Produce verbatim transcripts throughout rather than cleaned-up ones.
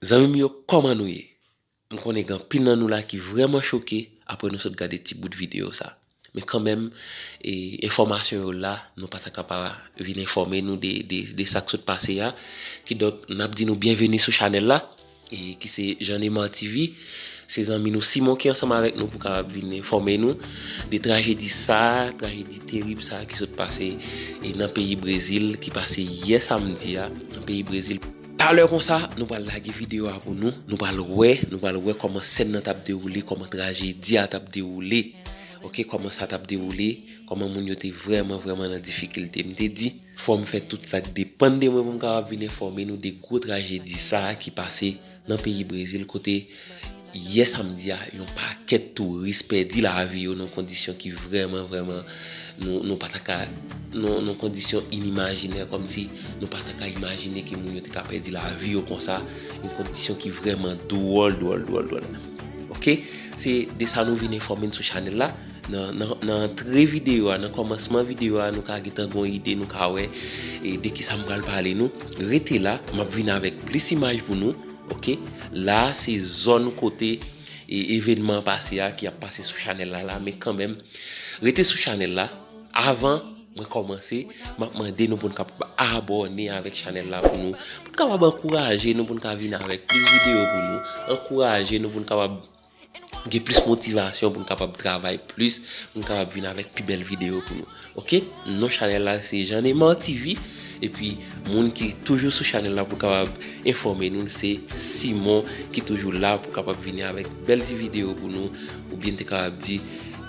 Zanmi m yo, kòman nou ye? M konnen gen anpil nan nou la ki vrèman choke apre nou sot gade ti bout videyo sa. Men kanmenm, e, enfòmasyon yo la, nou pa ta ka pa vin enfòme nou de, de, de sa k sot pase a. Kidonk, n ap di nou byenveni sou chanèl la, e, ki se Jean Neymar T V. Se zanmi nou Simon ki ansanm avèk nou pou kapab vin enfòme nou de trajedi sa, trajedi terib sa ki sot pase, e, nan peyi Brezil, ki pase yè samdi a, nan peyi Brezil. Talè konsa, nou pral lage videyo a pou nou. Nou pral wè, nou pral wè kòman sèn nan t ap dewoule, kòman trajedi a t ap dewoule. Oke, kòman sa t ap dewoule, kòman moun yo te vrèman, vrèman nan difikilte. M te di, fò m fè tout sa k depann de mwen pou m kapab vin enfòme nou de gwo trajedi sa a ki pase nan peyi Brezil, kote yè samdi a, yon pakèt touris pèdi lavi yo nan kondisyon ki vrèman, vrèman, nou, nou pa ta ka, nan, nan kondisyon inimajinè, kòmsi nou pa ta ka imajine ke moun yo te ka pèdi lavi yo konsa, yon kondisyon ki vrèman dwòl, dwòl, dwòl, dwòl. Oke? Se de sa nou vin enfòme n sou chanèl la. Nan, nan, nan antre videyo a, nan kòmansman videyo a, nou ka gentan gon ide, nou ka wè, e, de ki sa m pral pale nou. Rete la, m ap vin avèk plis imaj pou nou. Oke? La, se zòn kote, e, evènman an pase a ki ap pase sou chanèl la, la, men kanmenm, rete sou chanèl la. Avan mwen kòmanse, m ap mande nou pou n kapab abòne avèk chanèl la pou nou, pou n kapab ankouraje nou, pou n ka vin avèk plis videyo pou nou, ankouraje nou pou n kapab gen plis motivasyon pou n kapab travay plis, pou n kapab vin avèk pi bèl videyo pou nou. Oke? Non chanèl la se Jean Neymar T V. Epi moun ki toujou sou chanèl la pou kapab enfòme nou, se Simon ki toujou la pou kapab vini avèk bèl ti videyo pou nou, oubyen te kapab di,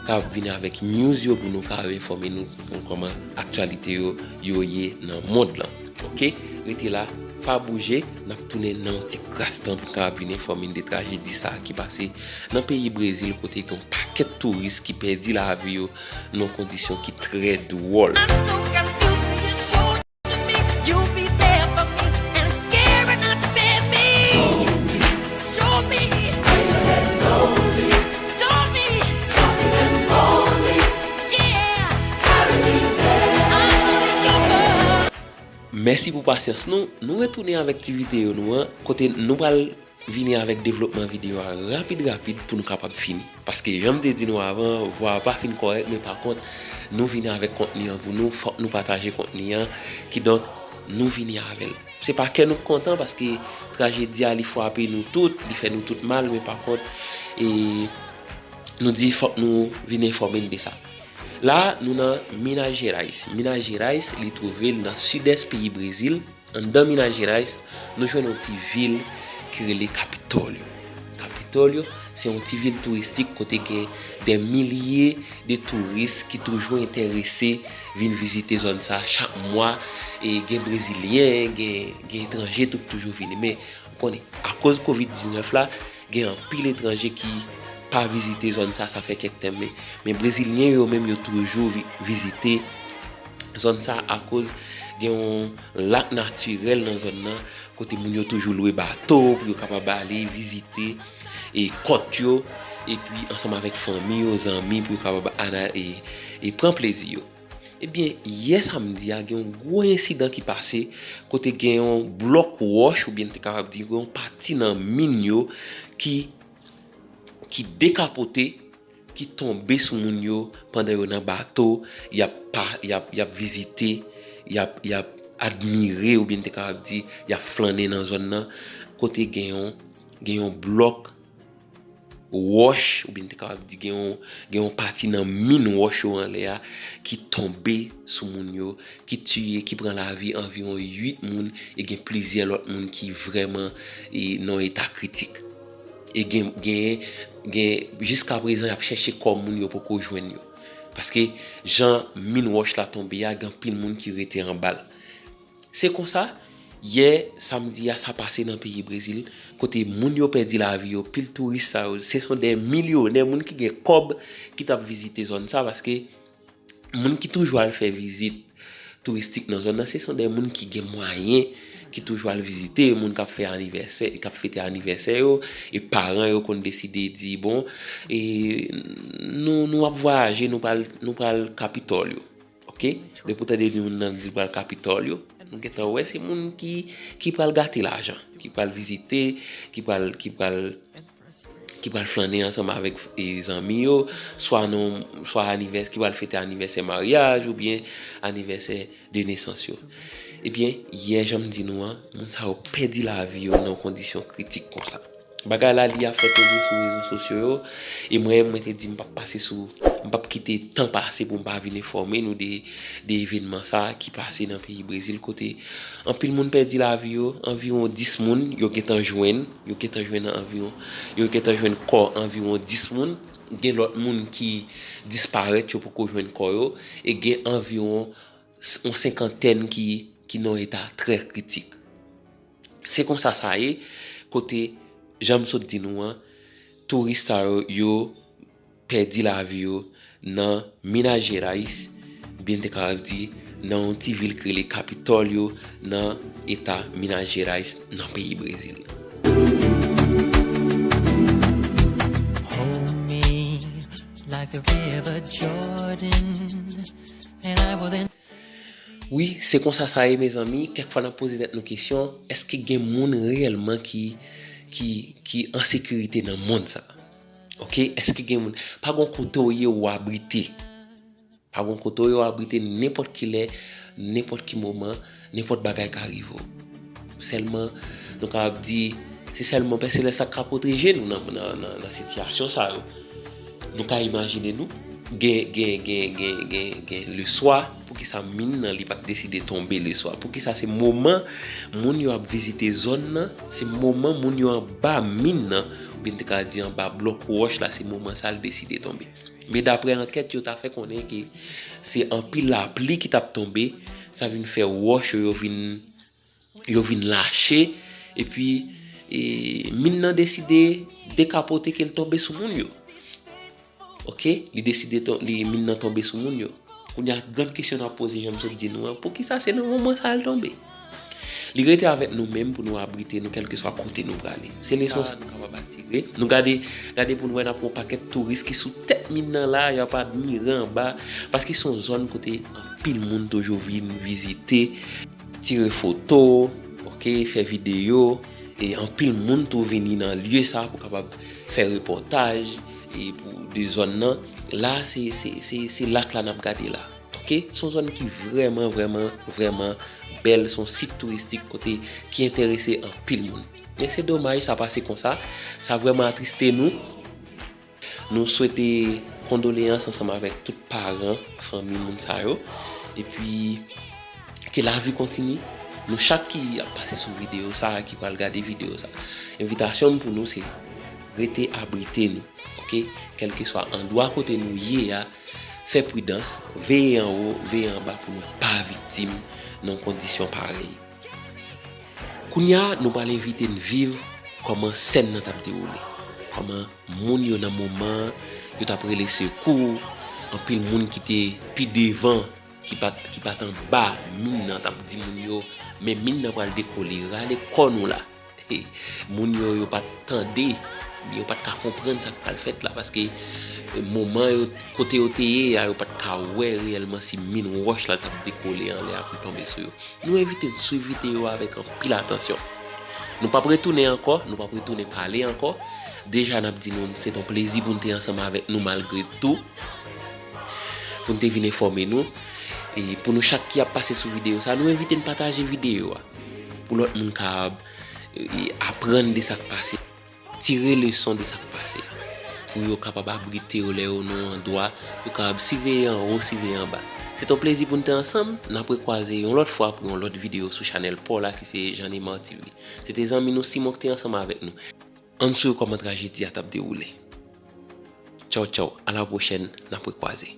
kapab vini avèk news yo pou nou kapab enfòme nou pou kòman aktyalite yo, yo ye nan mond lan. Oke? Rete la, pa bouje, n ap tounen nan yon ti kras tan pou n kapab vin enfòme n de trajedi sa a ki pase nan peyi Brezil, kote gen yon pakèt touris ki pèdi lavi yo nan yon kondisyon ki trè dwòl. Mèsi pou pasyans nou. Nou retounen avèk ti videyo nou an, kote nou pral vini avèk devlopman videyo a rapid, rapid pou nou kapab fini. Paske, jan m te di nou avan, vwa a pa fin kòrèk, men pa kont, nou vini avèk kontni an pou nou, fòk nou pataje kontni an, kidonk, nou vini avè l. Se pa kè nou k kontan, paske trajedi a, li frape nou tout, li fè nou tout mal, men pa kont, e, nou di fòk nou vin enfòme n de sa. La, nou nan Minas Gerais. Minas Gerais, li twouve l nan sidès peyi Brezil. Anndan Minas Gerais, nou jwenn yon ti vil ki rele Kapitólio. Kapitólio, se yon ti vil touristik kote gen dè milye de touris ki toujou enterese vin vizite zòn sa chak mwa. E gen Brezilyen, gen, gen etranje tou k toujou vini. Men, ou konnen, akoz kovid diznèf la, gen anpil etranje ki pa vizite zòn sa, sa fè kèk tan, men, men Brezilyen yo menm yo toujou vi-, vizite zòn sa akoz gen yon lak natirèl nan zòn nan, kote moun yo toujou lwe bato pou yo kapab ale vizite e kòt yo, epi ansanm avèk fanmi yo, zanmi, pou yo kapab ana-, e, e pran plezi yo. Ebyen, yè samdi a, gen yon gwo ensidan ki pase, kote gen yon blòk wòch, oubyen n te kapab di, gen yon pati nan min yo ki, ki dekapote, ki tonbe sou moun yo pandan yo nan bato, y ap pa, y ap, y ap vizite, y ap, y ap admire, oubyen n te kapab di, y ap flannen nan zòn nan, kote gen yon, gen yon blòk wòch, oubyen n te kapab di gen yon, gen yon pati nan min wòch yo anlè a ki tonbe sou moun yo, ki tiye, ki pran lavi anviwon uit moun, e gen plizyè lòt moun ki vrèman, e, nan yon eta kritik. E gen, gen, gen, jiskaprezan, y ap chèche kò moun yo poko jwenn yo. Paske jan min wòch la tonbe a, gen anpil moun ki rete anba l. Se konsa, yè samdi a, sa pase nan peyi Brezil, kote moun yo pèdi lavi yo, pil touris sa yo, se son dè milyonè, moun ki gen kòb ki t ap vizite zòn sa, paske moun ki toujou al fè vizit touristik nan zòn nan, se son dè moun ki gen mwayen, ki toujou al vizite, moun k ap fè anivèsè, k ap fete anivèsè yo, e paran yo konn deside di, bon, e nou, nou ap vwayaje, nou pral, nou pral Kapitòl yo. Oke? Depi w tande moun nan di l pral Kapitòl yo, Nou gentan wè se moun ki, ki pral gate lajan, ki pral vizite, ki pral, ki pral, ki pral flannen ansanm avèk, e, zanmi yo, swa nan, swa anivès-, ki pral fete anivèsè maryaj oubyen anivèsè de nesans yo. Ebyen, yè, jan m di nou an, moun sa yo pèdi lavi yo nan yon kondisyon kritik konsa. Bagay la, li ap fèt tonbe sou rezo sosyo yo, e mwen, mwen te di m p ap pase sou, m p ap kite tan pase pou m pa vin enfòme nou de, de evènman sa a ki pase nan peyi Brezil, kote anpil moun pèdi lavi yo, anviwon dis moun yo gentan jwenn, yo gentan jwenn anviwon, yo gentan jwenn kò anviwon dis moun, gen lòt moun ki disparèt, yo poko jwenn kò yo, e gen anviwon s-, yon senkantèn ki, ki nan yon eta trè kritik. Se konsa sa ye, kote, jan m sot di nou an, touris sa yo, yo pèdi lavi yo nan Minas Gerais, oubyen n te kapab di, nan yon ti vil ki rele Kapitólio, nan eta Minas Gerais, nan peyi Brezil. Hold me like the river Jordan, and I will then Wi, se konsa sa ye, mezanmi. Kèk fwa n ap poze tèt nou kesyon, èske gen moun reyèlman ki, ki, ki an sekirite nan mond sa? Oke, èske gen moun? Pa gon kote w ye w abrite. Pa gon kote w ye w abrite nenpòt ki lè, nenpòt ki moman, nenpòt bagay ka rive w. Sèlman, nou kapab di, se sèlman Pè Selès la k ka pwoteje nou nan, nan, nan, nan sitiyasyon sa yo. Nou ka imajine nou, gen, gen, gen, gen, gen, gen leswa, poukisa min nan li pa t deside tonbe leswa? Poukisa se moman moun yo ap vizite zòn nan, se moman moun yo anba min nan, oubyen n te ka di anba blòk wòch la, se moman sa l deside tonbe? Men daprè ankèt yo ta fè konnen ke se anpil lapli ki t ap tonbe, sa vin fè wòch yo, yo vin, yo vin lache, epi, e, min nan deside dekapote ke l tonbe sou moun yo. Oke, li deside ton-, li, min nan tonbe sou moun yo. Kounye a, grann kesyon n ap poze, jan m sot di nou an, poukisa se nan moman sa a l tonbe? Li rete avèk nou menm pou nou abrite nou, kèlkeswa kote nou prale. Se leson sa nou kapab atire. Nou gade, gade pou n wè n ap wè yon pakèt touris ki sou tèt min nan la, y ap admire anba, paske se yon zòn kote anpil moun toujou vin vizite, tire foto, oke, fè videyo, e anpil moun tou vini nan lye sa pou kapab fè repòtaj, e pou de zòn nan. La, se, se, se, se lak la n ap gade la. Oke? Se yon zòn ki vrèman, vrèman, vrèman bèl. Se yon sit touristik kote ki enterese anpil moun. Men se domaj, sa pase konsa. Sa vrèman atriste nou. Nou swete kondoleyans ansanm avèk tout paran, fanmi moun sa yo. Epi, ke lavi kontinye. Nou chak ki ap pase sou videyo sa, ki pral gade videyo sa, envitasyon m pou nou se rete abrite nou, oke? Kèlkeswa andwa kote nou ye a, fè pridans, veye anwo, veye anba pou nou pa viktim nan kondisyon parèy. Kounye a, nou pral envite n viv kòman sèn nan t ap dewoule, kòman moun yo nan moman an, yo t ap rele sekou, anpil moun ki te pi devan, ki pa t, ki pa t anba min nan, t ap di moun yo, men min nan pral dekole, rale kò nou la. Moun yo, yo pa t tande, yo pa t ka konprann sa k pral fèt la, paske, eh, moman yo, kote yo te ye a, yo pa t ka wè reyèlman si min wòch la t ap dekole anlè a pou tonbe sou yo. Nou envite n swiv videyo a avèk anpil atansyon. Nou p ap retounen ankò, nou p ap retounen pale ankò. Deja, n ap di nou, se t yon plezi pou n te ansanm avèk nou malgre tou, pou n te vin enfòme nou. E pou nou chak ki ap pase sou videyo sa, nou envite n pataje videyo a pou lòt moun ka, e, aprann de sa k pase, tire leson de sa k pase, pou yo kapab abrite yo lè yo nan yon andwa, yo kapab siveye anwo, siveye anba. Se t yon plezi pou n te ansanm, n ap rekwaze yon lòt fwa pou yon lòt videyo sou chanèl pa w la ki se Jean Neymar T V. Se te zanmi nou Simon ki te ansanm avèk nou. Ann swiv kòman trajedi a t ap dewoule. Tchaw, tchaw. A la pwochèn, n ap rekwaze.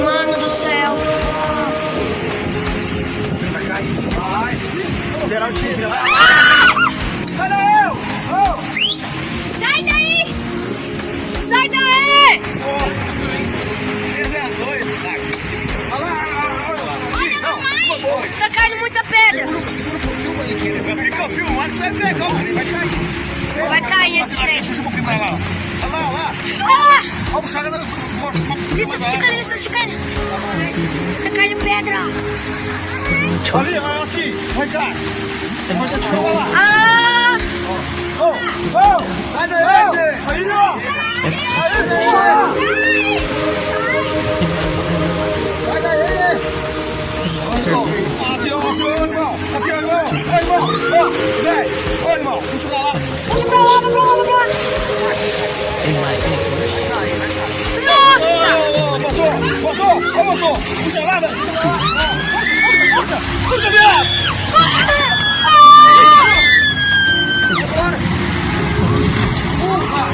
Mano do céu. Vai cair esse trem. Olha lá. Olha lá. Vamos, chega. Deixa eu ficar ali, deixa eu ficar ali. Tá caindo pedra. Ali, ó, aqui. Vem cá. Vem cá, chega lá. Ah! Ô, ô, sai daí, ô, aí, ó. Sai daí. Aqui, ó, aqui, ó, irmão. Aqui, ó, irmão. Aí, irmão. Ó, vem. Ô, irmão, puxa pra lá. Puxa pra lá, pra lá, pra lá. Nossa! Ô, ô, ô, motor, motor, ô, motor. Puxa lá, velho. Puxa, puxa, viado. Agora. Empurra.